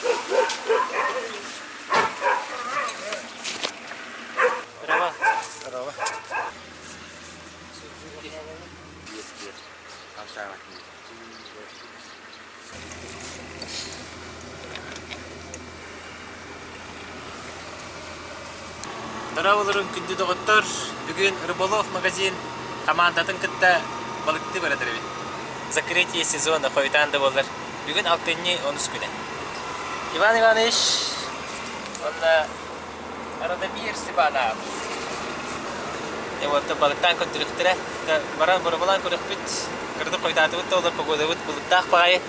Здорово. Здорово. Сузуки. Дорооболорун күндү доҕоттор! Бүгүн Рыболов магазин хамаандатын кытта балыктыы барар эбит. Закрытие сезона хойутаан да буоллар. Бүгүн алтынньы онус күнэ. Иван Иванович уонна Радомир Степанов. Дьэ вот балыктаан көрдөрүөхтэрэ. Баран бороболоон көрүөхпүт. Кырдык хойутаатыбыт да олор погодабыт былыттаах баҕайы.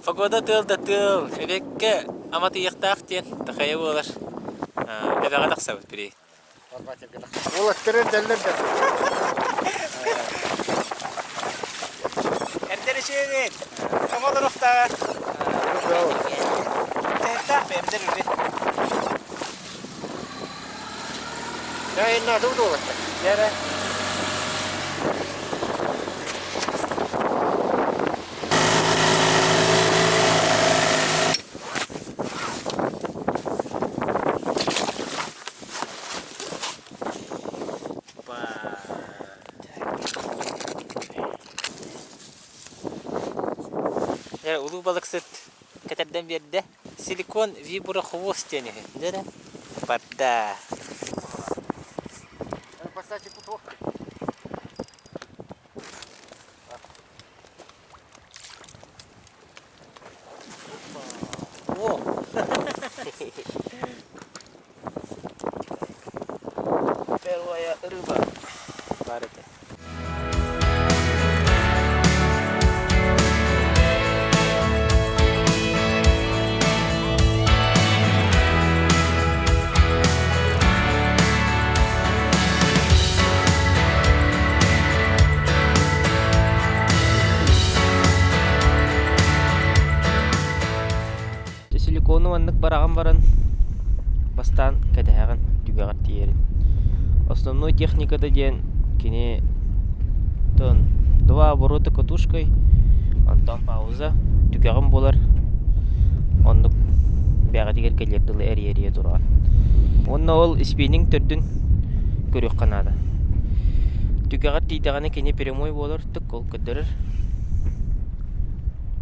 Погода тыал да тыал, эбиэккэ аматыйыахтаах диэн такайа буолар. Эбэҕэ тахсабыт били. Уолаттар эрдэллэр да. Эрдэр үчүгэй. Тоҥолоруохтааҕа. Тэһиттээх бэйэмдэр үһү. Дьэ, инна уолаттар. Дьэрэ. Дьэ, улуу балыксыт кэтэрдэн биэрдэ. Силикон виброхвост диэн үһү. Дьэ, барда. О! Первая рыба. Баар этэ. Силикону маннык бараҕан баран бастаан кэтэһэҕин түгэҕэр тиийэрин. Основной техниката диэн кини два оборота катушкой, онтон пауза, түгэҕин булар, оннук бэҕэтигэр кэлиэр дылы эрийэ-эрийэ тураҕын. Уонна ол спиннинг төрдүн көрүөххэ наада. Түгэҕэр тиийдэҕинэ кини прямой буолар, тык ол көрдөрөр.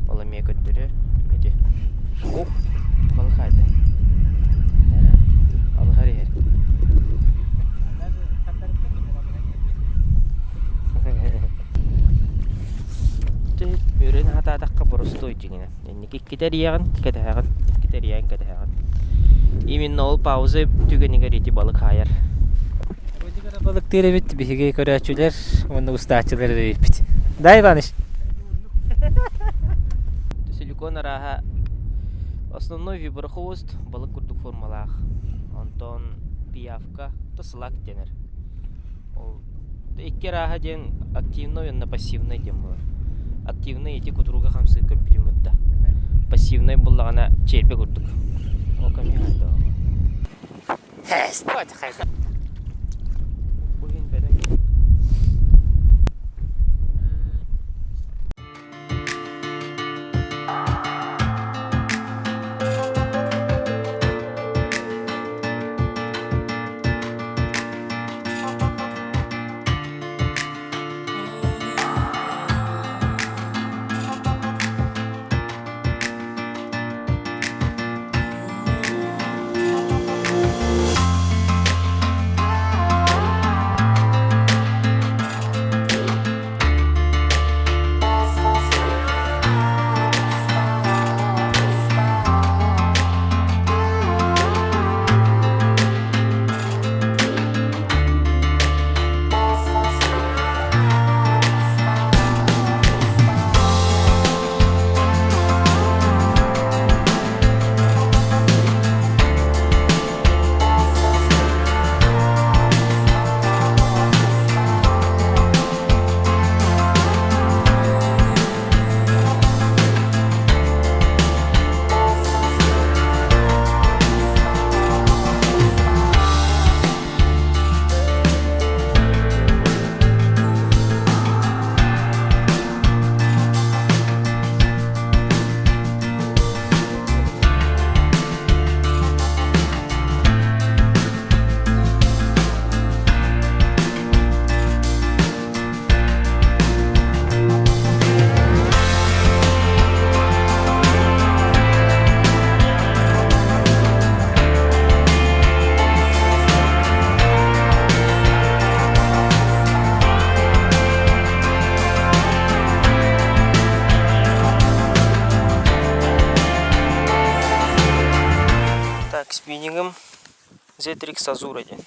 Ол эмиэ көрдөрөр. Ити. Оп, балык Алыһар иһэр. Өрөн хатаатахха боростуой дьиҥинэн. Инники иккитэ эрийэҕин, кэтэһэҕин, иккитэ эрийэҕин, кэтэһэҕин. Именно ол пауза түгэнигэр ити балык хаайар. Балыктыыр эбит биһиги көрөөччүлэр уонна устааччылар эбиппит. Да, Иваныч? Силикон арааһа основной виброхвост балык курдук формалаах. Онтон пиявка то слак дэнэр. Ол икки арааһа диэн активный уонна пассивный диэн буолар. Активный ити кутуруга хамсыы көрбүтүм бытта. Пассивный буллаҕына чиэрбэ курдук. Ол кэмҥэ Zetrix Azura диэн.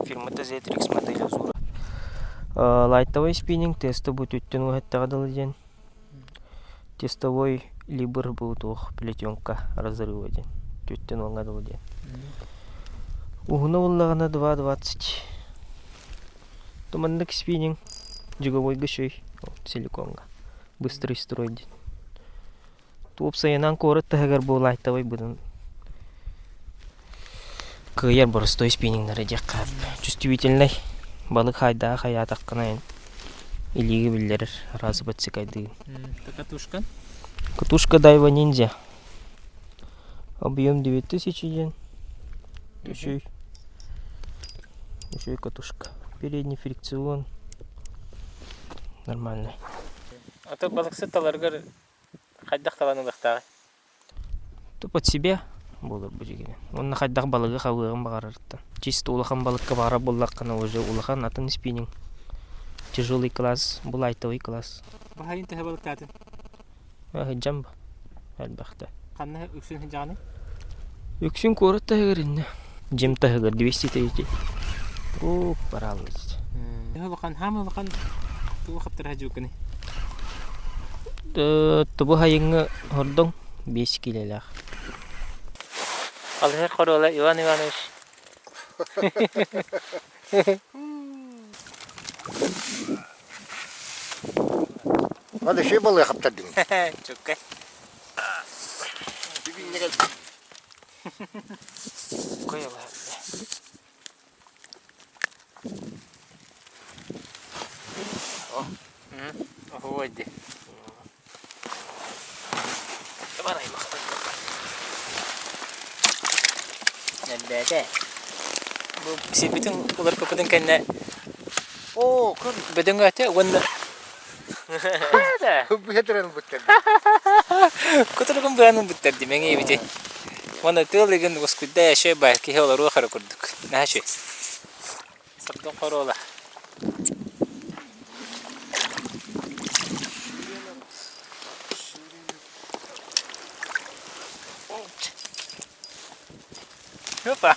Фирмата Zetrix модель Azura. Лайтовый спиннинг тесты бу түттүн уһаттаҕа дылы диэн. Тестовой либр бу туох плетенка разрыва диэн. Түттүн уоҥҥа дылы диэн. Уһуна буллаҕына 2.20. Туманнык спиннинг жиговойга шөй силиконга. Быстрый строй диэн. Уопсайынан куорат таһыгар бу лайтовай быдан кыайар боростуой спиннингнары диэххэ чувствительнай балык хайдаа хайаатаххына илиигэ биллэрэр араас подсекайдыын. Катушка? Катушка Дайва Ниндзя. Объем 9000 диэн. Үчүй. Үчүй катушка. Передний фрикцион. Нормальный. А то балыксыт таларгар Хайдах талан ылыахтааҕый? Под себе буолар бу дьигинэ. Уонна хайдах балыгы хабыаҕын баҕарарыттан. Чисто улахан балыкка баҕарар буоллаххына уже улахан атын спиннинг. Тяжелый класс, бу лайтовый класс. Баһайын төһө балыктаатын? Сылдьан ба. Элбэхтэ. Ханна үксүн сылдьаҕыный? Үксүн куорат таһыгар иннэ. Дьим таһыгар 200 О, параллы. Төһө улахан, хаама улахан тугу хаптара сылдьыбыккыный? Тобу хайыҥҥы хордоҥ 5 киилэлээх. Алыһар хоруола Иван Иванович. Hadi şey balığı kaptırdın. Чукка. Оһуой дии. Элбээтэ. Бу сирбитин уларыппыппытын кэннэ Оо, көр. бөдөҥөөтө уонна Быһа буттар. Кутуругун быанын буттар дии мэҥиэбити. Уонна тыал игин уоскуйда эшэ бай киһи олоруох эрэ курдук. Наһаа үчүгэй. Сордоҥ хоруола. Опа!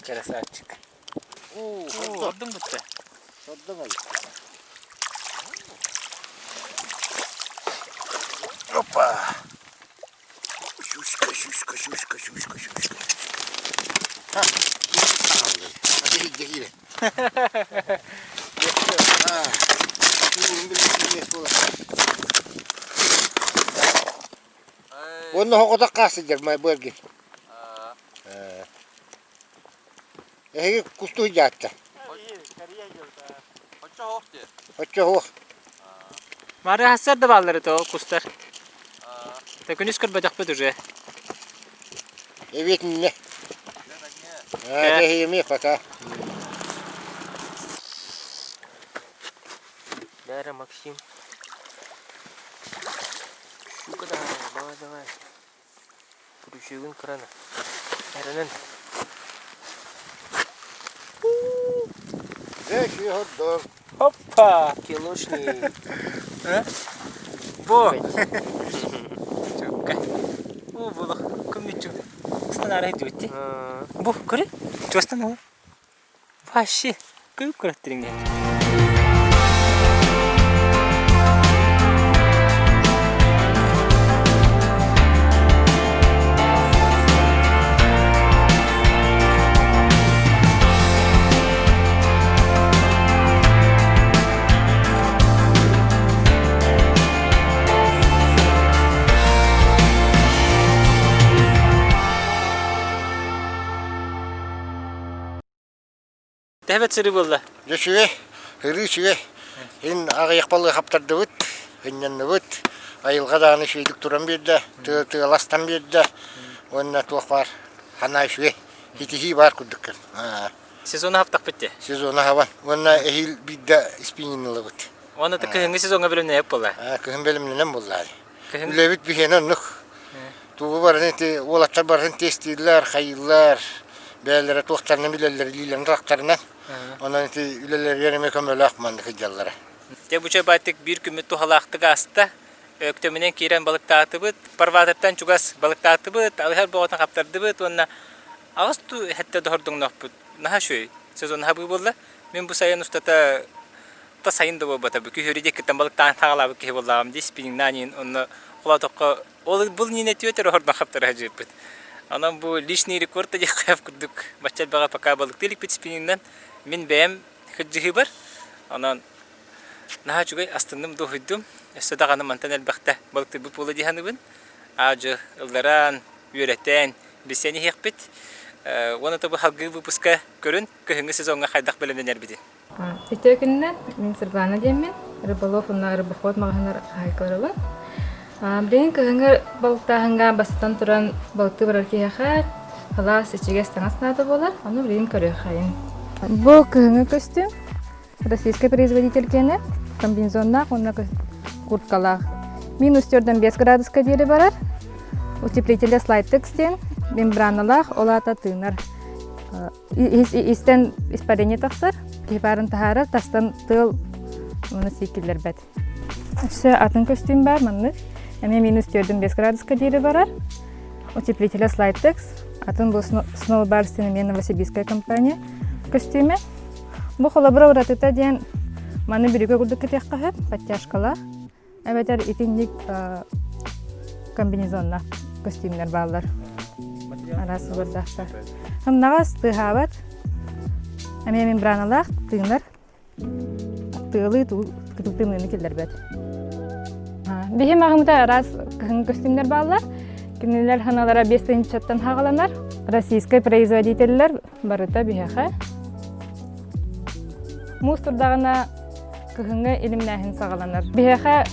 Красавчик. Ордун бутта. Сордоҥ Опа! Щучка, щучка, щучка, щучка, щучка. Ha, Hadi Уонна хоҕотох сылдьар быаргын. Эһиги кустуу дьаатта. Оччо Мары хассар да бааллар это ол кустар. Та күнүс көрбөтөхпүт уже. Эбиэтиннэ. Эһиги пока. Дара, Максим. Щука давай, давай, давай. Күрүчүгүн кырана. Эрэнэн. Опа! Килошник. Бо! Чукка. Уу булах көмүчү. Станара идүүтти. Бу, көрө. Чуостан ол. Вообще, көп көрөттүрүҥ Тэбэт сыры буолла. Дьэ үчүгэй, ырыы үчүгэй. Ин аҕыйах балыгы хаптардыбыт, ынньанныбыт. Айылҕа даҕаны үчүгэйдик туран биэрдэ, тыаластан биэрдэ. Уонна туох баар санаа үчүгэй. Итиһии баар курдук. Сезону хаптахпыт дии. Сезону хабан. Уонна эһиил биирдэ испиинин ылабыт. Уонна кыһыҥҥы сезоҥҥа бэлэмнэнэп буолла. Кыһын бэлэмнэнэн буолла. Үлэбит биһиэнэ оннук. Тугу барытын ити уолаттар барытын тестииллэр, хайыыллар, бэйэлэрэ туохтарынан билэллэр, илиилэрин атахтарынан. Онон ити үлэлэригэр эмиэ көмөлөөх маннык сылдьаллара. Дьэ бу чөбааттык биир күммүт туһалаахтык ааста. Өктөмүнэн киирэн балыктаатыбыт, Парватыттан чугас балыктаатыбыт, алыһар боҕотун хаптардыбыт уонна аҕыс туу хэттэ доһордоҥнохпут. Наһаа үчүгэй сезон аһабыы буолла. Мин бу сайын устата та сайын да буолбата, бу күһүөрү диэкиттэн балыктаан хаалаабыт киһи буоллаҕым дии, спиннингнаан иин онно холоотоххо ол бұл нине түөтөр оһордон хаптара сылдьыбыппыт. Онон бу личный рекорд да диэххэ курдук бачча элбэҕи пока балыктыы иликпит спиннингнан мин бэйэм кырдьыһыыбар. Онон Наһаа үчүгэй, астынным, дуоһуйдум. Өссө даҕаны мантан элбэхтэ балыктыырбыт буолуо дии саныыбын. Аа-дьуо ылларан, үөрэтэн, билсэн иһиэхпит. Уонна то бу салгыы выпуска көрүн, кыһыҥҥы сезоҥҥа хайдах бэлэмнэнэрбитин. Үтүө күнүнэн, мин Сырбаана диэммин, Рыболов уонна Рыбоход маҕаһыыннар хаһаайкаларыбын. Билигин кыһыҥҥы балыктааһыҥҥа бастатан туран балыктыы барар киһиэхэ сылаас, ичигэс таҥас наада буолар. Ону билигин көрүөххэйиҥ. Бу кыһыҥҥы көстүүм Российскай производитель киэнэ комбинезоннаах уонна курткалаах. Минус 4,5 градуска диэри барар. Утеплителе слайтекс диэн мембраналаах, ол аата тыынар. Истэн испарение тахсар, киһи баарын таһаарар, тастан тыал уонна сииккиллэрбэт. Өссө атын көстүүм баар маннык. Эмиэ минус 4,5 градуска диэри барар. Утеплителя Slidetex, атын бу Snowbars диэн эмиэ Новосибирская компания көстүүмэ. Бу холобура уратыта диэн маны бүрүгэ курдук кэтиэххэ сөп, подтяжкалаах. Эбэтэр итинник комбинезоннаах көстүүмнэр бааллар. Араас сыбырдаахтар. Сымнаҕас, тыаһаабат, эмиэ мембраналаах, тыынар. Тыалыы кытыл тымныыны киллэрбэт. Биһи маҕымыта араас кыһыҥҥы көстүүмнэр бааллар. Кинилэр ханалара 5 тыһыынчаттан хаҕаланар. Российскай производителлэр барыта биһиэхэ. Муус турдаҕына кыһыҥҥы илимнээһин саҕаланар. Биһиэхэ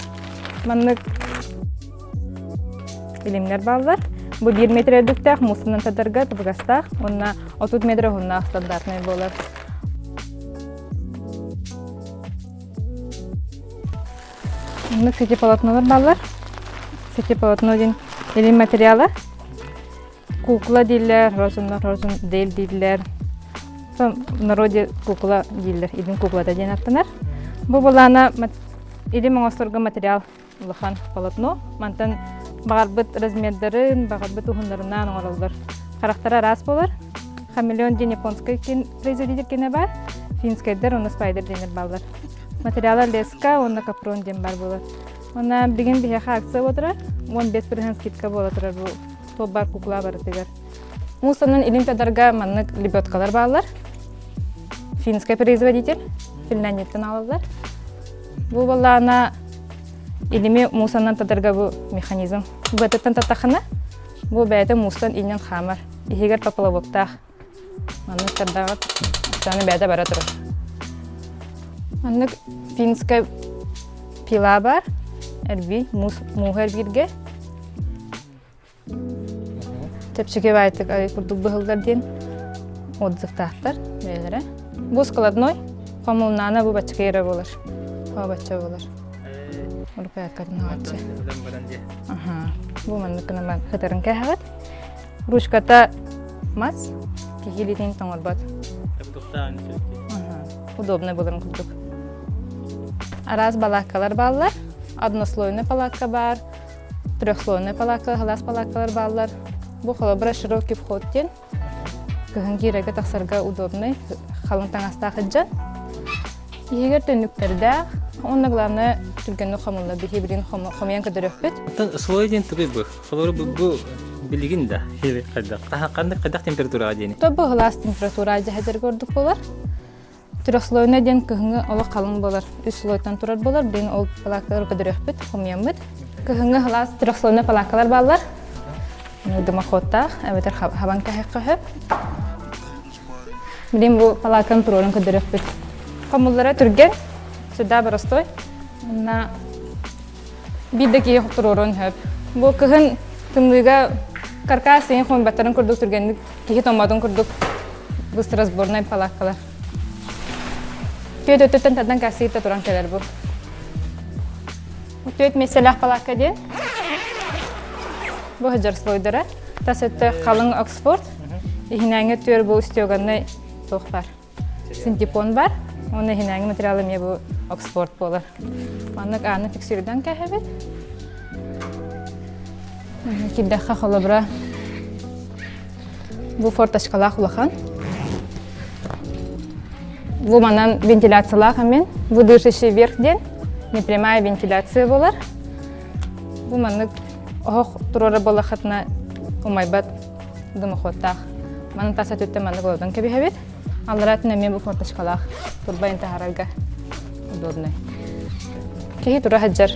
маннык илимнэр бааллар. Бу 1 метр үрдүктээх муусунан тардарга табыгастаах уонна 30 метр уһуннаах стандартнай буолар. Маннык сити полотнолар бааллар. Сити полотно диэн илим материала. Кукла дииллэр, розуннар розун дель дииллэр. В народе кукла дииллэр, илим куклата диэн аттанар. Бу былаана илим оҥосторго материал улахан полотно. Мантан баҕарбыт размердарын, баҕарбыт уһуннарынан оҥороллор. Харахтара араас буолар. Хамелеон диэн японскай производитель кэнэ баар. Финскайдар уонна спайдер диэннэр бааллар. Материала леска уонна капрон диэн баар буолар. Уонна билигин биһиэхэ акция буола турар. 15% скидка буола турар бу туох баар кукла барытыгар. Мусорнан илин тадарга маннык лебедкалар бааллар. Финскай производитель, Финляндияттан аҕалаллар. Бу буоллаҕына илими мусорынан тадарга бу механизм. Быатыттан таттахына, бу бэйэтэ муустан иинэн хаамар. Иһигэр поплавоктаах. Маннык тардаҕыт, аны бэйэтэ бара турар. Маннык финскай пила бар, эрбий, муус, мууһу эрбииргэ. Чэпчэки баайтык ай курдук быһыллар диэн отзывтаахтар бэйэлэрэ. Бу складной, хомулнаана бу бачча эрэ буолар. Хоо бачча буолар. Рукояткатын хааччы. Бу маннык гынан хытарын кээһэҕит. Ручката мас, киһи илиитин тоҥорбот. Удобный буоларын курдук. Араас балааккалар бааллар. Однослойный палатка баар, трехслойный палатка, халаас палаткалар бааллар. Бу холобура широкий вход диэн кыһын киирэргэ тахсарга удобный, халыҥ таҥастаах сылдьан. Иһигэр түннүктэрдээх, уонна главное түргэнник хомуллар. Биһи билигин хомуйан көрдөрүөхпүт. Оттон слой диэн тугуй бу? Холобура бу, бу билигин да хайдах ханнык хайдах температураҕа диэни? То бу сылаас температура дьэһэдэргэ ордук буолар. Трехслойная диэн кыһыҥҥы олох халыҥ буолар. Үс слойтан турар буолар. Билигин ол палааккалары көдөрүөхпүт, хомуйаммыт. Кыһыҥҥы сылаас трехслойная палааккалар бааллар. Дымоходтаах, эбэтэр хабан кэһэххэ сөп. Билигин бу палаакканы туруоран көрдөрүөхпүт. Хомуллара түргэн, сүрдээх боростуой. Уонна биир да киһи туруоруон сөп. Бу кыһын тымныыга каркас сиҥин хомуйбаттарын курдук түргэнник киһи тоҥмотун курдук быстро сборнай палааккалар. Түөт өттүттэн тардан кассиирта туран кэлэр бу. Түөт миэстэлээх палаакка диэн. Бу сылдьар слойдара. Тас өттө халыҥ Оксфорд. Иһинээҥҥи түөр бу стеганный туох бар. Синтепон бар. Уонна иһинээҥҥи материал эмиэ бу Оксфорд буолар. Маннык ааны фиксируйдан кээһэбит. Кирдэххэ холобура бу форточкалаах улахан. Бу манан вентиляциялаах эмин. Бу дышащий верх диэн непрямая вентиляция буолар. Бу маннык оһох туруора буоллаххытына умайбат дымоходтаах. Манан тас өттүттэн маннык олордон кэбиһэбит. Аллараа өттүн эмиэ бу форточкалаах турба таһаарарга удобнай. Киһи тура сылдьар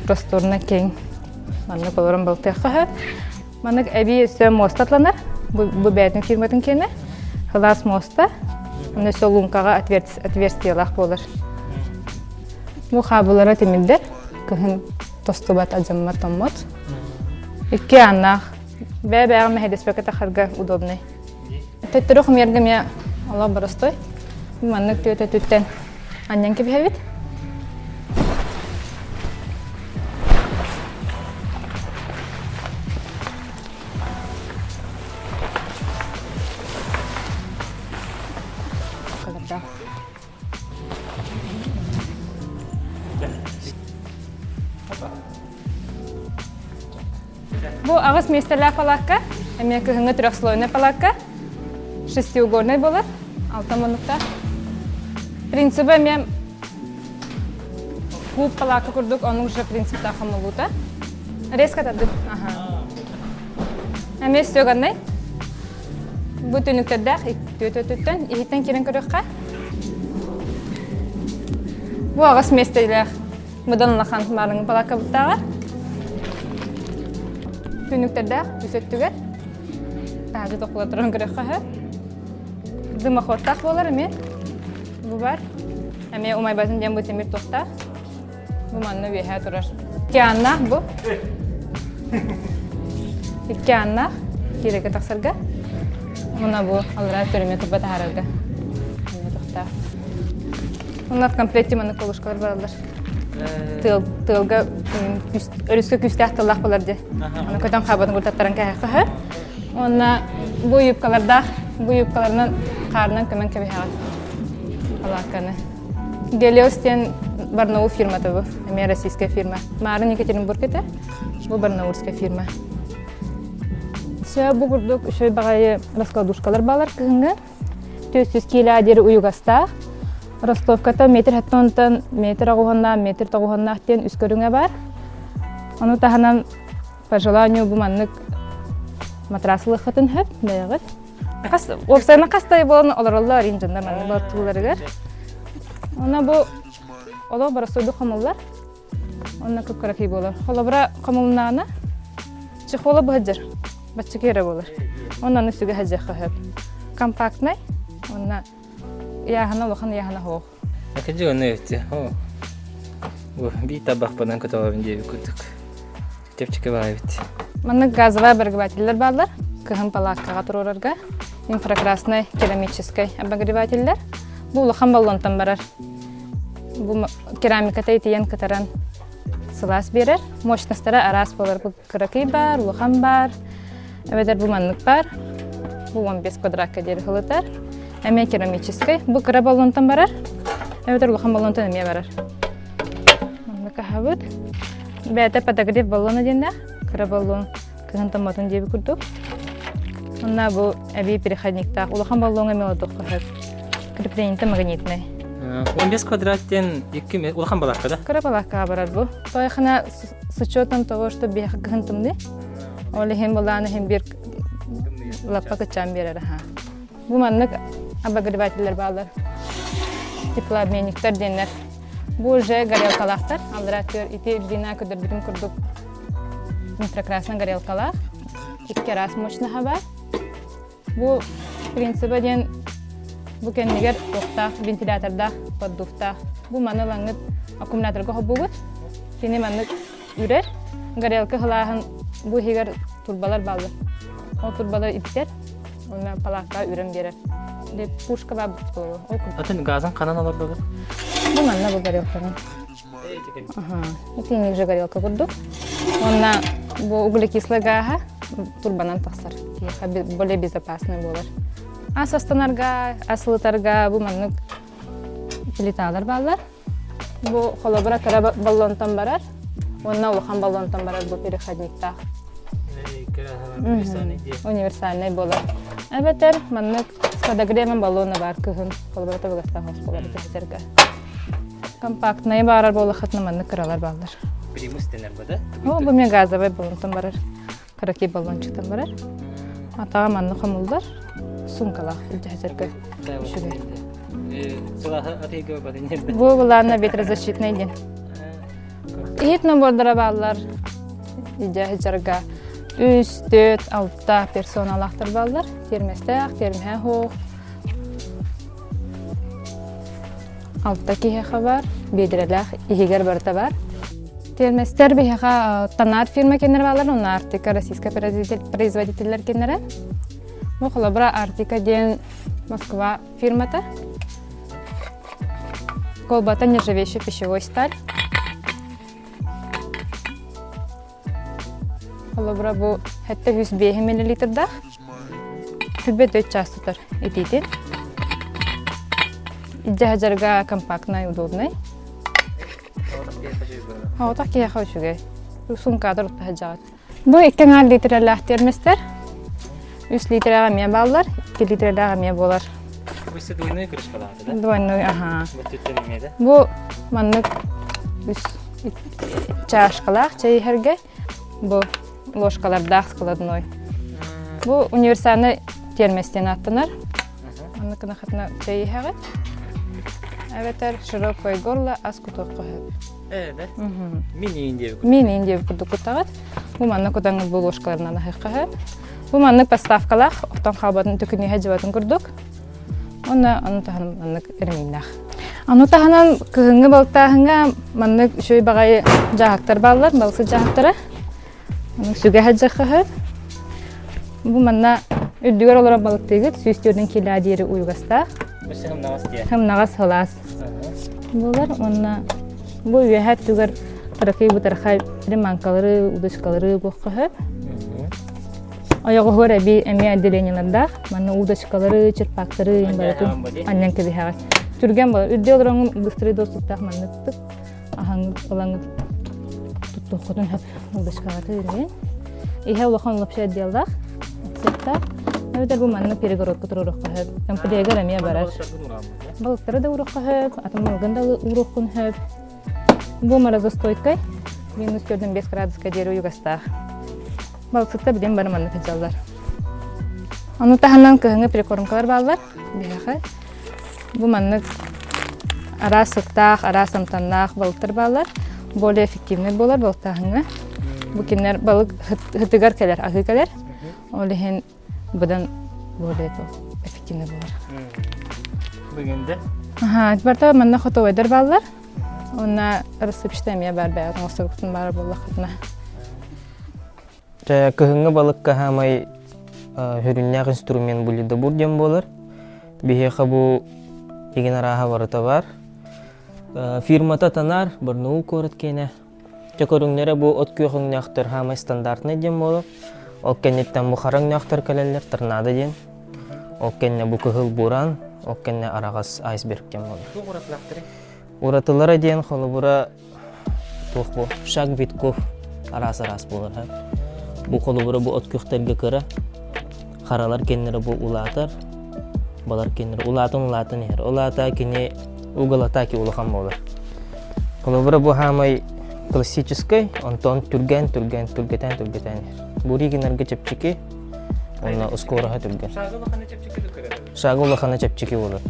просторно киэҥ. Маннык олорон балтыахха сөп. Маннык эбии өссө муоста атланар. Бу, бу бэйэтин фирматын киэнэ. Сылаас муоста. Онно өссө луҥкаҕа отверстиелаах буолар. Бу хаабылара тимирдэр. Кыһын тостубат, алдьаммат, томмот. Икки ааннаах. Бэйэ-бэйэҕэ мэһэйдэспэккэ тахарга удобнай. Төттөрү хомуйарга эмиэ олох боростой. Маннык түөтөтүттэн анньан кэбиһэбит. Бу аҕыс миэстэлээх палаакка, эмиэ кыһыҥҥы трехслойный палаакка, шестиугольный буолар, алта муннуктаах. Принциба эмиэ куб палаакка курдук оннук же принциптаах хомуллуута. Резко тардып. Аха. Эмиэ стеганный. Бу түннүктэрдээх түөт өттүттэн иһиттэн киирэн көрүөххэ. Бу аҕыс миэстэлээх быдан улахан маарыҥы балааккабыттааҕар. Түннүктэрдээх үс өттүгэр. Таһырдьа тохтоло туран көрүөххэ сөп. Дымоходтаах буолар эмиэ. Бу бар. Эмиэ умайбатын диэн бу тимир туохтаах. Бу манна үөһээ турар. Океаннаах бу. Океаннаах киирэгэ тахсарга. Уна бу аллараа көрүмэ турба таһаарарга. Тохтаа. Уна в комплекте маннык колушкалар бараллар. Тыал, тыалга өрүскэ күүстээх тыллаах болар дии. Аны көтөн хаабатын куртаттаран кэһэххэ. Уонна бу юбкалардаах, бу юбкаларынан хаарынан көмөн кэбиһэҕин. Палаакканы. Гелиос диэн Барнаул фирмата бу, эмиэ российская фирма. Маарын Екатеринбург этэ, бу барнаульская фирма. Все бу курдук үчүгэй баҕайы раскладушкалар баалар кыһыҥҥы. 400 киилэ диэри уйугастаах. Ростовката метр хаттонтон метр оҕуһуннаах, метр тоҕуһуннаах диэн үс көрүҥэ бар. Ону таһынан по желанию бу маннык матрас ылыаххытын сөп бэйэҕит. Хас уопсайынан хас да буолан олороллор ин дьоннор маннык бортууларыгар. Онно бу олох боростуойдук хомуллар. Онно кып-кыракый буолар. Холобура хомулуннаҕына чехола быһадьар. Баччаки эрэ буолар. Онно аны сүгэ сылдьыахха сөп. Компактнай. Онно ыйааһына улахан ыйааһына суох. Акыдьы ону өттө. О. Бу биир табахпынан көтөҕөбүн диэбит курдук. Чэпчэки баайбыт. Маннык газовай обогревателлэр бааллар. Кыһын палааккаҕа туруорарга инфракрасный керамическай обогревателлэр. Бу улахан баллонтан барар. Бу керамиката итийэн кытаран сылаас биэрэр. Мощностара араас буолар. Бу кыракый баар, улахан баар. Эбэтэр бу маннык баар. Бу 15 квадратка диэри сылытар. Эмиэ керамическай. Бу кыра баллонтан барар. Эбэтэр улахан баллонтан эмиэ барар. Маннык аһабыт. Бэйэтэ подогрев баллона диэннээх, кыра баллон кыһын томмотун диэби курдук. Онно бу эбии переходниктаах улахан баллоҥҥа эмиэ олордуохха сөп. Креплениета магнитнай. 15 квадрат диэн икки улахан балаакка да? Кыра балааккаҕа барар бу. Тойхана с учетом того, что биһиэхэ кыһын тымныы. Ол иһин былаан иһин биир лаппа кыччаан биэрэр аха. Бу маннык обогревателлэр бааллар. Теплообменниктар диэннэр. Бу уже горелкалаахтар. Аллараа түөр ити длина көрдөрбүтүм курдук инфракрасный горелкалаах. Икки араас мощноһа бар. Бу принциба диэн бу кэннигэр туохтаах вентилятордаах, поддувтаах. Бу маны ылаҥҥыт аккумуляторга холбуугут. Кини маннык үрэр. Горелка сылааһын бу иһигэр турбалар бааллар. Ол турбалар иттэр. Уонна палаакка үрэн биэрэр. Де пушка баар буолуо. Ол курдук. Атын газын ханан олордоҕут? Бу манна бу горелканы. Ага. Итинник же горелка курдук. Уонна бу углекислый гааһа турбанан тахсар. Киһиэхэ более безопасный буолар. Ас астанарга, ас ылытарга бу маннык плиталар бааллар. Бу холобура кыра баллонтан барар. Уонна улахан баллонтан барар бу переходниктаах. Универсальный буолар. Эбэтэр маннык с подогревом баллона баар кыһын холобура табыгастаах хос буолар кэһэтэргэ. Компактнай баарар буоллаххытына маннык кыралар бааллар. Примус дэнэр бу да? О, бу мен газовый баллонтан барар. Кыракий баллончиктан барар. Атаҕа манна хомуллар. Сумкалаах илдьэһэтэргэ үчүгэй. Бу былаанна ветрозащитный диэн. Иһит набордара бааллар. Илдьэ сылдьарга үс, төрт, алта персоналаахтар бааллар. Тиэрмэстээх, тиэрмэһэ суох. Алта киһиэхэ бар, биэдэрэлээх иһигэр барыта бар. Тиэрмэстэр биһиэхэ Танар фирма кэннэрэ бааллар, уонна Арктика российскай производителлэр кэннэрэ. Бу холобура Арктика диэн Москва фирмата. Колбата нержавеющая пищевой сталь. Холобура бу 705 миллилитрдаах. Күбэ 4 час тутар итиитин. Илдьэ компактнай, удобный. Оҕотох киһиэхэ үчүгэй. Сумкаатар утта сылдьаҕыт. Бу икки аҥаар литрэлээх тиэрмэстэр. Үс литрэлээх эмиэ бааллар, икки литрэлээх эмиэ буолар. Бу өссө двойной крышкалаах да? Двойной, аха. Бу түттэн эмиэ да? Бу маннык үс чашкалаах чэй иһэргэ бу ложкалардаах складной. Бу универсальный тиэрмэс диэн ааттанар. Маннык гына чэй иһэҕит. Эбэтэр широкое горло ас кутуохха сөп. Ээ, да? Мини диэбит. Мини диэбит курдук кутаҕыт. Бу манна кутаҥҥыт бу ложкаларынан аһыахха сөп. Бу маннык поставкалаах, охтон хаалбатын төкүнүһэ дьыбатын курдук. Уонна ону таһынан маннык реминнээх. Ону таһынан кыһыҥҥы балтааһыҥҥа маннык үчүгэй баҕайы дьааһыктар бааллар, балыксыт дьааһыктара. Сүгэ сылдьыахха сөп. Бу манна үрдүгэр олорор балыктыыгыт 104 кило диэри уйугастаах. Өссө хымнаҕас диэ. Хымнаҕас сылаас буолар уонна бу үөһэ өттүгэр кыракый бытархай приманкалары, удочкалары угуохха сөп. Ойоҕоһугар эбии эмиэ отделениелардаах. Манна удочкалары, черпактары барытын анньан кэбиһэҕит. Түргэн буолар. Үрдү олороҥҥун быстрый доступтаах маннык аһаҥҥыт ылаҥҥыт туттуоххутун сөп удочкаҕыты үргэн. Иһэ улахан вообще отделлаах, отсектаах. Эбэтэр бу манна перегородка туруоруохха сөп. Комплегар эмиэ барар. Балыктары да ууруохха сөп, атын малгын да ууруоххун сөп. Бу морозостойкай, минус 4-5 градуска диэри уйугастаах. Балыксытта билин бары манна сылдьаллар. Ону таһынан кыһыҥҥы прикормкалар бааллар биһиэхэ. Бу маннык араас сыттаах, араас амтаннаах балыктар бааллар. Более эффективный буолар балыктааһыҥҥа. Бу кинилэр балык һытыгар кэлэр, аһыы кэлэр. Ол иһин быдан более эффективный буолар. Бүгүн да? Аха, барта манна хотовойдар бааллар. Уонна рассыпчатый эмиэ баар бэйэҕит оҥосторгутун баар буоллаххытына. Чэ, кыһыҥҥы балыкка хаамай сүрүннээх инструмент бу ледобур диэн буолар. Биһиэхэ бу игин арааһа барыта баар. Фирмата Танар, Барнаул куорат киэнэ. Чэ, көрүҥнэрэ бу от күөх өҥнөөхтөр хаамай стандартнай диэн буолар. Ол кэнниттэн бу хара өҥнөөхтөр кэлэллэр, торнадо диэн. Ол кэннэ бу кыһыл буран, ол кэннэ араҕас айсберг диэн буолар. Туох уратылаахтарый? Уратылара диэн холобура туох бу шаг витков араас-араас буолар Бу холобура бу от күөхтэргэ кыра, харалар кэннэрэ бу улаатар, балар кэннэрэ улаатан-улаатан иһэр. Ол аата кини угол атаки улахан буолар. Холобура бу хаамай классическай, онтон түргэн, түргэн, түргэтэн, түргэтэн иһэр. Бу ригинарга чэпчэки, уонна ускуораһа түргэн. Шага улахана чэпчэки да Шага улахана чэпчэки буолар.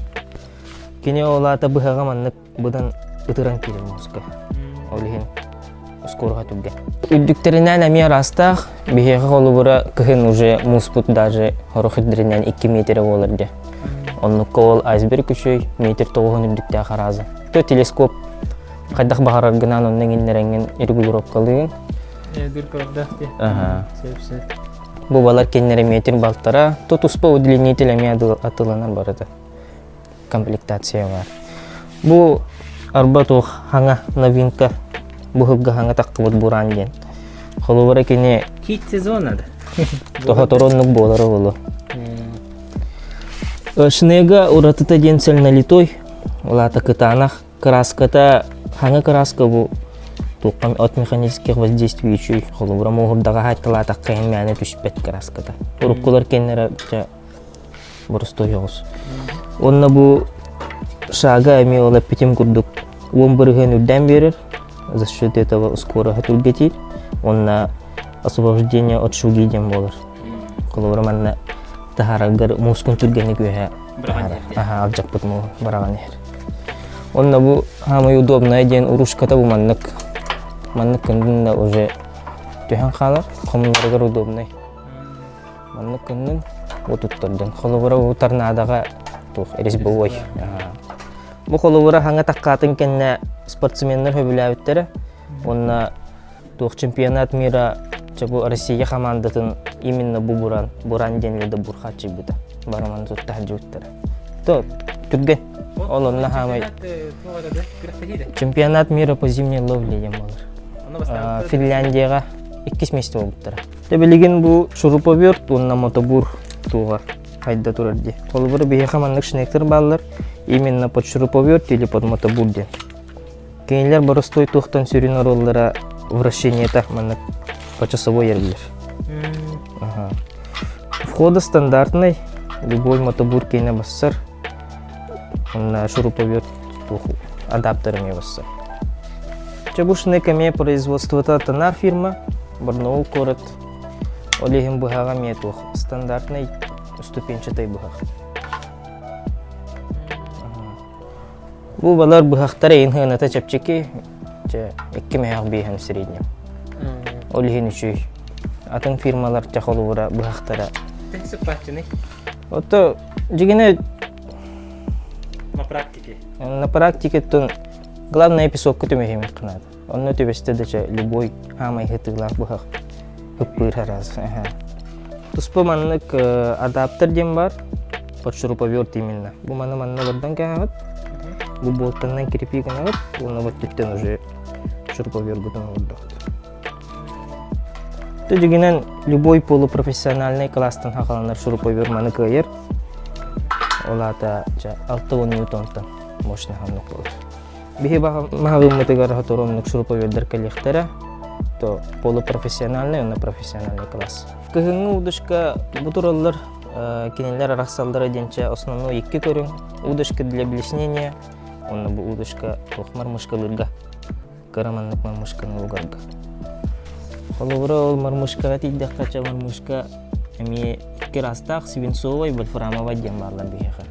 Кини ол аата быһаҕа маннык быдан ытыран киирэр муоска. Ол иһин ускуораһа түргэн. Үрдүктэринэн эмиэ араастаах. Биһиэхэ холобура кыһын уже мууспут даже хорох үрдэринэн 2 метрэ буолар дьэ. Оннукка ол айсберг үчүгэй метр тоҕуһун үрдүктээх арааза. То телескоп хайдах баҕараргынан онно иҥиннэрэҥҥин регулировкалыыгын. Дыркалардаах дии. Аха. Сөп сөп. Бу балар кинилэр метр балтара. То туспа удлинитель эмиэ атыланар барыта. комплектация баар. Бу арба туох хаҥа новинка бу сылга хаҥа таххыбыт бураан диэн. Холобура кини Хит сезона да. Тохотороннук буолара буолуо. Шнега уратыта диэн сэлналитой, улаата кытаанах, кырааската хаҥа кырааска бу. Туоххан от механических воздействий үчүй холобура муоһурдаҕа хаайталаатахха иһин мээнэ түспэт краската. Уруккулар кэннэрэ чэ боростуой оҕус. Уонна бу шага эмиэ ол эппитим курдук 10% үрдээн биэрэр за счет этого скороһа түргэтиир уонна освобождение от шуги диэн буолар. Холобура манна таһаараргар муускун түргэнник үөһэ таһаарар. Алдьаппыт муу быраҕан иһэр. Онно бу самый удобное диэн урушката бу маннык маннык кыннын да уже түһэн хаалар хомунарыгар удобный. Маннык кыннын бу туттардын. Холобура бу торнадаҕа туох резьбовой. Бу холобура хаҥа таккаатын кэннэ спортсменнар хөбүлээбиттэрэ. Уонна туох чемпионат мира чэ бу Россия хамаандатын именно бу буран буран диэн да бурхааччыйбыта бараман тутта сылдьыбыттара то түргэн ол онно хаамай чемпионат мира по зимней ловле диэн буолар Финляндияҕа иккис миэстэ буолбуттара Те билигин бу шуруповерт уонна мотобур туоҕар хайда турар дии. Холобура биһиэхэ маннык шнектер бааллар именно под шуруповерт или под мотобур диэн. Кинилэр боростуой туохтан сүрүн оруоллара вращениета маннык почасовой эргийэр. Ага. Входа стандартный, любой мотобур киэнэ бассар, онно шуруповерт туох адаптер эмиэ бассар. Чебушный эмиэ производствота Тонар фирма, Барнаул куорат, ол иһин быһаҕа эмиэ туох стандартный ступенчатый быһах. Бу балар быһахтара иһин сыаната чэпчэки, чэ, икки мөһөөх биэһин среднем. Ол иһин үчүгэй. Атын фирмалар чэ холобура быһахтара. Сыппаччыный? Ото дьигинэ На практике. На практике тун главное песокка түмэһимин наада. Онно түбэстэ да чэ любой хаамай хытыылаах быһах ыппыыр араас. Туспа маннык адаптер диэн бар, под шуруповерт именно. Бу маны манна бардан кээһэҕит, бу болтаннан кирпи гынаҕыт, уонна вот түттэн уже шуруповергутун оҥордохут. То дьигинэн любой полупрофессиональный класстан хахаланар шуруповер маны кыайар. Ол аата 60 ньютонтан мощный ханнык болар. Биһи маҕаһыыммытыгар сотору оннук шуруповердар кэлиэхтэрэ, то полупрофессиональный уонна профессиональный класс. Кыһыҥҥы удочка бу тураллар, кинилэр арахсаллара диэнчэ основной икки көрүҥ. Удочка для блеснения, уонна бу удочка туох мормышкалыырга, кыра маннык мормышканы угарга. Холобура ол мормышкаҕа тиийдэххэ, чэ мормышка эмиэ икки араастаах свинцовай, вольфрамовай диэн бааллар биһиэхэ.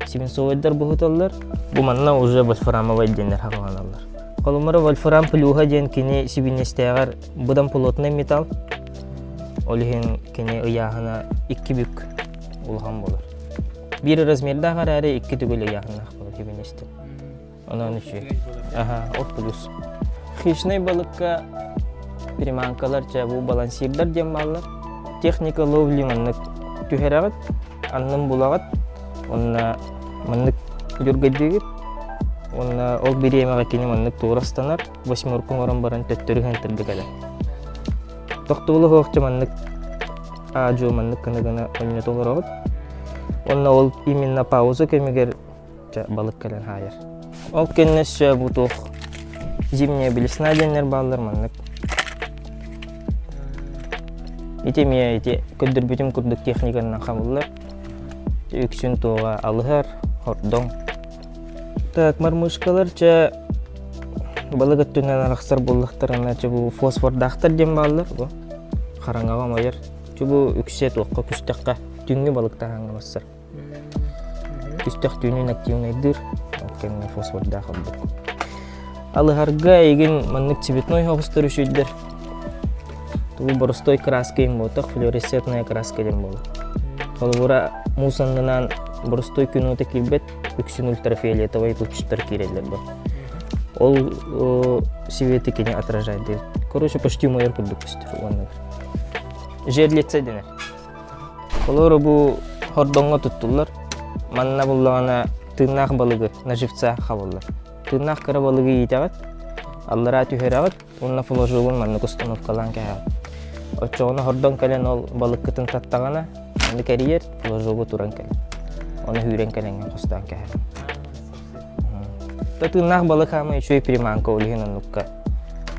Свинцовайдар буһуталлар. Бу манна уже вольфрамовай диэннэр хаҕаланаллар. Холобура вольфрам плюһа диэн кини сибиннэстээҕэр быдан плотный металл. Ол иһин кини ыйааһына икки бүк улахан буолар. Биир размердаах эрээри икки төгүл ыйааһыннаах буолар сибиннэстэн. Онон үчүгэй. Аха, от плюс. Хищный балыкка приманкалар чэ бу балансирдар диэн бааллар. Техника ловли маннык түһэрэҕит, аннын булаҕыт, уонна маннык дьүргэйдиигит. Уонна ол бириэмэҕэ кини маннык туора ыстанар, восьмерку оҥорон баран төттөрү хантырга кэлэр. Тохтобула суох маннык аа-дьуо маннык гына-гына онньото олороҕут. Уонна ол именно пауза кэмигэр Чэ, балык кэлэн хаайар. Ол кэннэ өссө бу туох зимняя блесна диэннэр бааллар маннык. Ити эмиэ ити көрдөрбүтүм курдук техниканан хабыллар. Үксүн туоҕа алыһар, хордоҥ. Так, мормышкалар чэ балык өттүнэн арахсар буоллахтарына чэ бу фосфордаахтар диэн бааллар бу хараҥаҕа умайар. Чэ бу үксэ туохха күстэххэ түүҥҥү балыктааһыҥҥа барсар. Күстэх түүнүн активнайдыыр, ол кэмҥэ фосфордаах ордук. Алыһарга эйигин маннык цветной оҕустар үчүйдэр. Тугу боростой краска им буотах, флуоресцентная краска диэн буолар. Холобура, муус аннынан боростой күн уота киирбэт, үксүн ультрафиолетовай лучтар киирэллэр бу. Ол светы кини отражает диир. Короче, почти умайар курдук көстөр уонна Жерлица дэнэр. Олору бу хордоҥҥо туттуллар. Манна буллаҕына тыыннаах балыгы на живца хабыллар. Тыыннаах кыра балыгы иитэҕит, аллараа түһэрэҕит уонна флажогун маннык установкалаан кэһэҕит. Оччоҕуна хордон кэлэн ол балыккытын таттаҕына, аны кэрийэр, флажогу туран кэлэр. Ону үүрэн кэлэҥҥин хостоон кэһэр. Тыыннаах балык хаамай үчүгэй приманка ол иһин оннукка.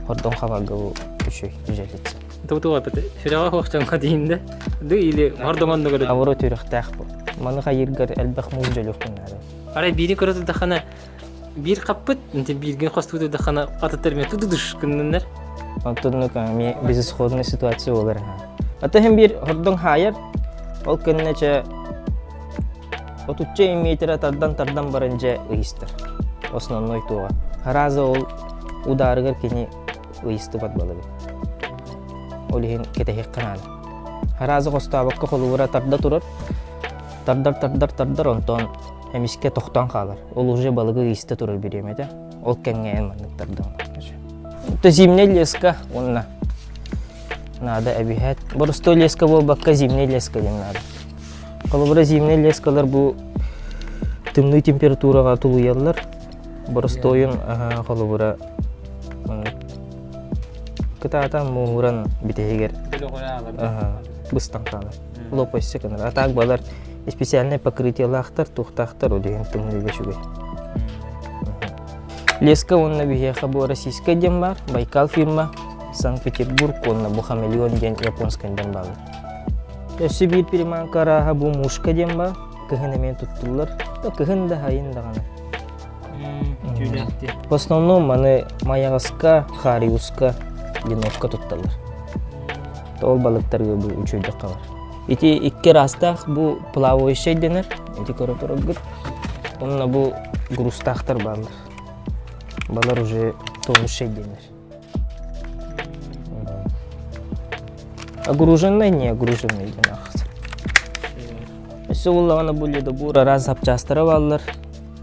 Хордон хабарга бу үчүгэй дьэлица. Тутуга сүрэҕэ суох дьоҥҥо диинде ды или хордоҥоннугар Авро түрөхтээх бу. Маны хайыргар элбэх муус дьөлүөхпүн наада. Арай биири көрө турдаххына биир хаппыт, инте бииргин хостуу турдаххына атыттар эмиэ тудудуш гынныннар. Онтоннук эмиэ безысходная ситуация буолар. Ата иһин биир хордоҥ хаайар, ол кэннэ чэ отучча метрэ тардан-тардан баран дьэ ыйыстар. Основной туоҕа. Хараза ол удаарыгар кини ыйыстыбат балыгы. Ол иһин кэтэһиэххэ наада. Хараза хостообокко холугура тарда турар. Тардар, тардар, тардар, онтон эмискэ тохтоон хаалар. Ол уже балыгы ыйыста турар бириэмэтэ. Ол кэмҥэ эн маннык тардан. Зимняя леска уонна наада эбиһэт. Боростой леска буолбакка зимняя леска диэн наада. Холобура зимняя лескалар бу тымныы температураҕа тулуйаллар. Боростуойун холобура кытаатан мууһуран бүтэһигэр быстан хаалар. Лопайся гынар. А так балар специальное покрытиелаахтар, туохтаахтар ол иһин тымныыга үчүгэй. Леска уонна биһиэхэ бу российскай диэн баар, Байкал фирма, Санкт-Петербург уонна бу Хамелеон диэн японскай диэн бааллар. Өссө биир приманка арааһа бу мушка диэн баар, кыһын эмиэ туттуллар. Да кыһын да сайын даҕаны. В основном маны майаҕаска, хариуска, леновка тутталлар. Ол балыктарга бу үчүгэйдик хабар. Ити икки араастаах бу плавающий дэнэр, ити көрө тураргыт. Онно бу грузтаахтар бааллар. Балар уже тонущий дэнэр. Огруженный, не огруженный диэн аахсар. Өссө буоллаҕына бу ледобур араас запчастара бааллар.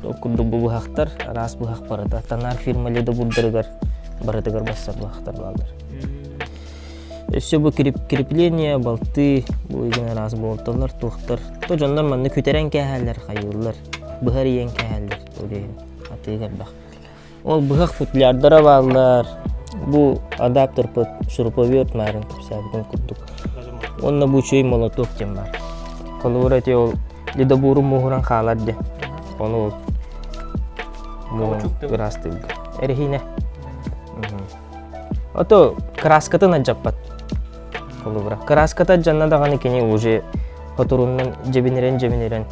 Ол курдук бу быһахтар, араас быһах барыта. Танар фирма ледобурдарыгар барытыгар бассар быһахтар бааллар. Өссө бу крепление, балты, бу игин араас буолталлар, туохтар. То дьоннор манны күтэрэн кээһэллэр, хайыыллар, быһар иэн кээһэллэр. Ол иһин атыыга элбэх. Ол быһах футлярдара бааллар. Бу адаптер под шуруповерт марын кэпсээбитим курдук. Уонна бу үчүгэй молоток диэн баар. Холобура ити ол ледобуру мууһуран хаалар дии. Ону мууһун ыраастыырга. Эрэһиинэ. Ото краскатын алдьаппат. Холобура. Краската алдьанна даҕаны кини уже хотурунан дьэбинирэн-дьэбинирэн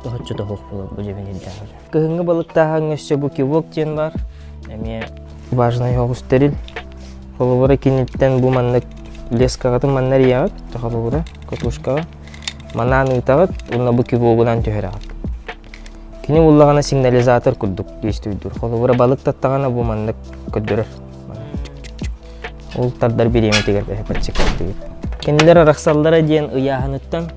тоһоччу тоһуох буолар бу дьэбинирдээх. Кыһыҥҥы балыктааһыҥҥа өссө бу кивок диэн баар. Эмиэ важный оҕус тэрил. Холобура киниттэн бу маннык лескаҕытын манна эрийэҕит, холобура катушкаҕа. Манаан ыытаҕыт уонна бу кивогунан түһэрэҕит. Кини буллаҕына сигнализатор курдук действуйдуур. Холобура балык таттаҕына бу маннык көрдөрөр. Ол тардар бириэмэтигэр подсекаттыыр. Кинилэр арахсаллара диэн ыйааһыныттан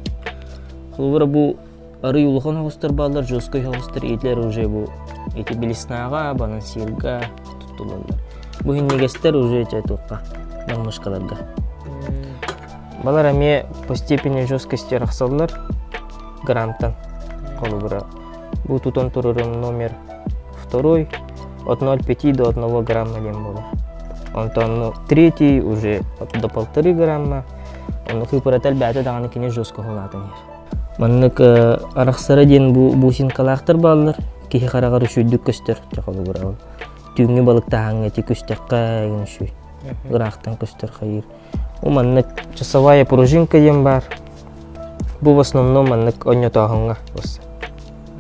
холобура бу Арый улахан оҕустар бааллар, жесткай оҕустар, итилэр уже бу ити билиснаҕа, балансирга туттулаллар. Бу иһинньигэстэр уже чэ туохха мормышкаларга. Балар эмиэ по степени жесткости арахсаллар грантан холобура. Бу тутан турарым номер второй от 0,5 до 1 грамма диэн буолар. Онтон ну, третий уже от до полторы грамма. Онно кыыпырата элбээтэ даҕаны кини жестко улаатан иһэр. Маннык арахсара диэн бу бусинкалаахтар бааллар. Киһи хараҕар үчүгдүк көстөр. Холобура ол түүҥҥү балыктааһыҥҥа ити күстэххэ игин үчүгэй. Ыраахтан көстөр хайыыр. Бу маннык часовая пружинка диэн баар. Бу в основном маннык онньотооһуҥҥа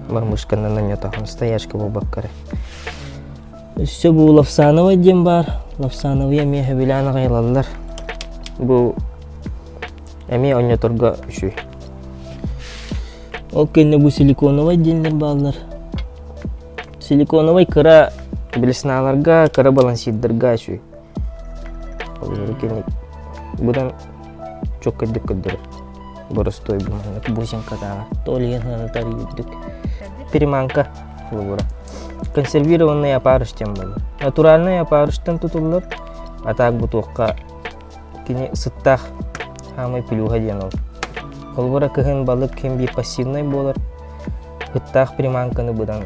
мормышканан онньотооһун стоячка буолбакка эрэ. Өссө бу Лапсановай диэн баар. Лапсановый эмиэ сөбүлээн аҕай ылаллар. Бу Эмиэ онньоторго үчүгэй. Ол кэннэ бу силиконовай диэннэр бааллар. Силиконовай кыра блесналарга, кыра балансирдарга үчүгэй. Ол кэнник быдан чоккайдык көрдөрөр. Боростуой бу маннык бусинкатааҕар. То иһин сыанатар үрдүк. Приманка холобура. Консервированный опарыш диэн буолар. Натуральный опарыштан тутуллар, а так бу туохха Кини сыттаах хаамай плюһа диэн ол. Холобура кыһын балык ким биир пассивнай буолар, ыттаах приманканы быдан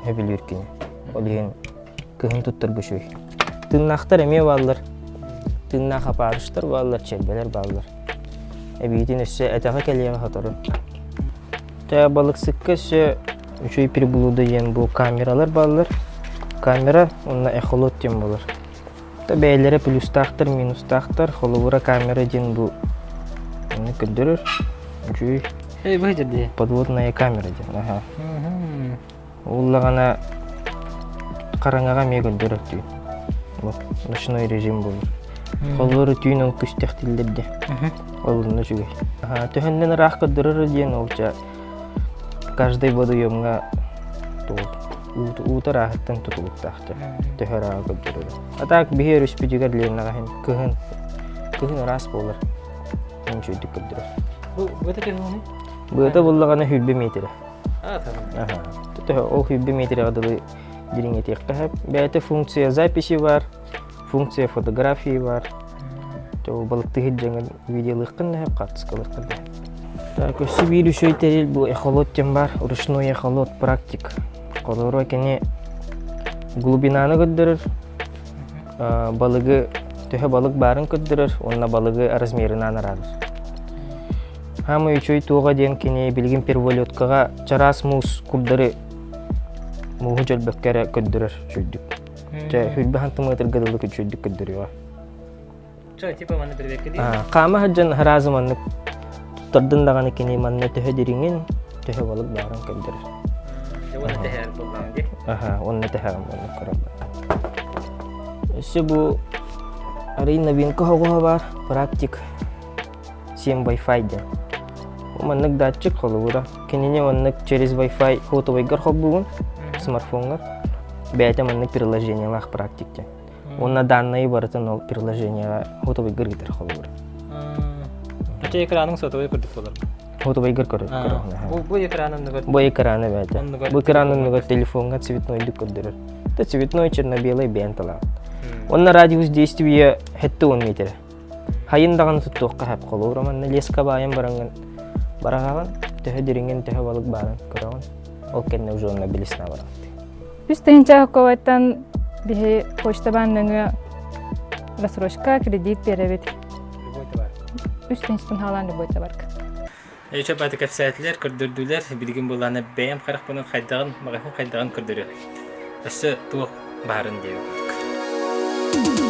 сөбүлүүр кини. Ол иһин кыһын туттарга үчүгэй. Тыыннаахтар эмиэ бааллар. Тыыннаах опарыштар бааллар, чэрбэлэр бааллар. Эбиитин өссө этэҕэ кэлиэҕэ сотору. Тэ балыксыкка өссө үчүгэй приблуда диэн бу камералар бааллар. Камера уонна эхолот диэн буолар. Бэйэлэрэ плюстаахтар, минустаахтар. Холобура камера диэн бу ону көрдөрөр. Үчүгэй. Эй, бу дии. Подводная камера диэн. Аха. Уллаҕына хараҥаҕа эмиэ көрдөрөр түүн. Бу ночной режим буолар. Холлору түүн ол күстэхтиллэр Ол онно үчүгэй. Төһөннөн ыраах көрдөрөр диэн ол ча каждый водоемҥа уута ырааһыттан тутулуктаах төһө ырааҕы көрдөрөр. А так биһи өрүспүтүгэр Ленаҕа иһин кыһын кыһын ыраас буолар. Үчүгэйдик көрдөрөр. Бу быата төһөҕүнүй? Быата буллаҕына 100 метрэ. А, tamam. Аха. Төһө ол 100 метрэҕэ дылы дириҥэтиэххэ сөп. Бэйэтэ функция записи бар, функция фотографии бар. То балыктыы сылдьаҥҥын видеолыаххын да сөп, хаартыскалыаххын да сөп. Так, өссө биир үчүгэй тэрил бу эхолот диэн бар, ручной эхолот практик. Холоро кини глубинаны көрдөрөр, балыгы төһө балык баарын көрдөрөр уонна балыгы размерынан араарар. Хаамай үчүгэй туоҕа диэн кини билигин перволеткаҕа чараас муус курдары мууһу дьөлбөккө эрэ көрдөрөр үчүгэйдик. Чэ, хүрбэ хантымыатырга дылы үчүгэйдик көрдөрүөҕэ. Чэ, типа манна бирбекке дии. Хаама сылдьан сразу маннык туттардын даҕаны кини манна төһө дириҥин, төһө балык баарын көрдөрөр. Уонна тэһэр буоллаҕын дии. Аха, уонна тэһэҕин буоллун көрөллөр. Өссө бу арый новинка оҕоһо баар, практик 7 Wi-Fi диэн. Бу маннык датчик холобура. Кинини маннык через Wi-Fi хотовайгар холбуугун, смартфоҥҥар. Бэйэтэ маннык приложениелаах практик диэн. Уонна данные барытын ол приложениеҕа хотовайгар ыытар холобура. Ити экраның сотовой курдук буолар. Хотовайгар көрөр. Бу бу экран оннугар. Бу экраны бэйэтэ. Бу экран оннугар телефоҥҥа цветнойдук көрдөрөр. Это цветной черно-белый бэйэн талаан. Онно радиус действия 70 метр. Хайын даҕаны туттуохха сөп холобура манна леска баайан бараҥҥын бараҕаҕын төһө дириҥин төһө балык баарын көрөҕүн ол кэннэ уже онно билисна бараҕыт Үс тыһыынча Ковайтан биһи почта баан нөҥүө рассрочка кредит биэрэбит. Любой товар. Үс тыһыынчаттан хаалаан любой товарга. Өйчө баты кэпсээтилэр, көрдөрдүлэр. Билигин былаана бэйэм харахпынан хайдаҕын, маҕаһыын хайдаҕын көрдөрүө. Өссө туох баарын диэбит курдук.